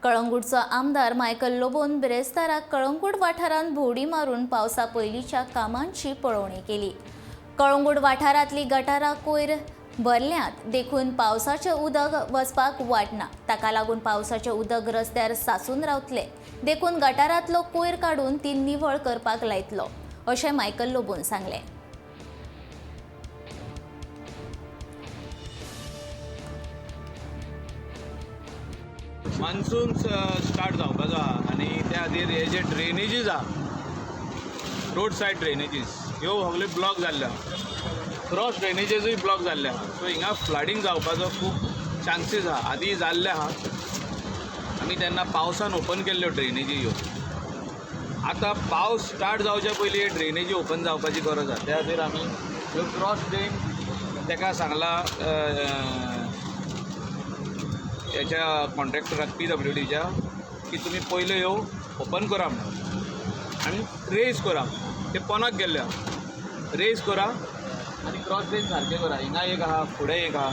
कळंगूटचो आमदार मायकल लोबोन बिरेस्ताराक कळंगूट वाठारांत भोंवडी मारून पावसा पयलींच्या कामांची पळोवणी केली. कळंगूट वाठारांतली गटारां कोयर भरल्यांत देखून पावसाचें उदक वचपाक वाट ना. ताका लागून पावसाचें उदक रस्त्यार साचून रावतलें, देखून गटारांतलो कोयर काडून ती निवळ करपाक लायतलो अशें मायकल लोबोन सांगलें. मान्सून स्टार्ट जावपाचो आहा आनी त्या खातीर हे जे ड्रेनेजीस आहा, रोड सायड ड्रेनेजीस, ह्यो सगल्यो ब्लॉक जाल्ल्यो आहा. क्रॉस ड्रेनेजीसूय ब्लॉक जाल्ले आहा. सो हिंगा फ्लडींग जावपाचो खूब चान्सीस आहा. आदी जाल्ले आहा. आमी तेन्ना पावसान ओपन केल्ल्यो ड्रेनेजी ह्यो. आतां पावस स्टार्ट जावच्या पयलीं हे ड्रेनेजी ओपन जावपाची गरज आहा. त्या खातीर आमी ह्यो क्रॉस ड्रेन ताका सांगलां हेच्या कॉन्ट्रॅक्टराक, पीडब्ल्यूडीच्या, की तुमी पयल्यो ह्यो ओपन करा म्हणून आनी रेज करा. ते पोनाक गेल्ले आहा. रेज करा आनी क्रॉस ड्रेन सारकें करा. हिंगा एक आहा, फुडें एक आहा.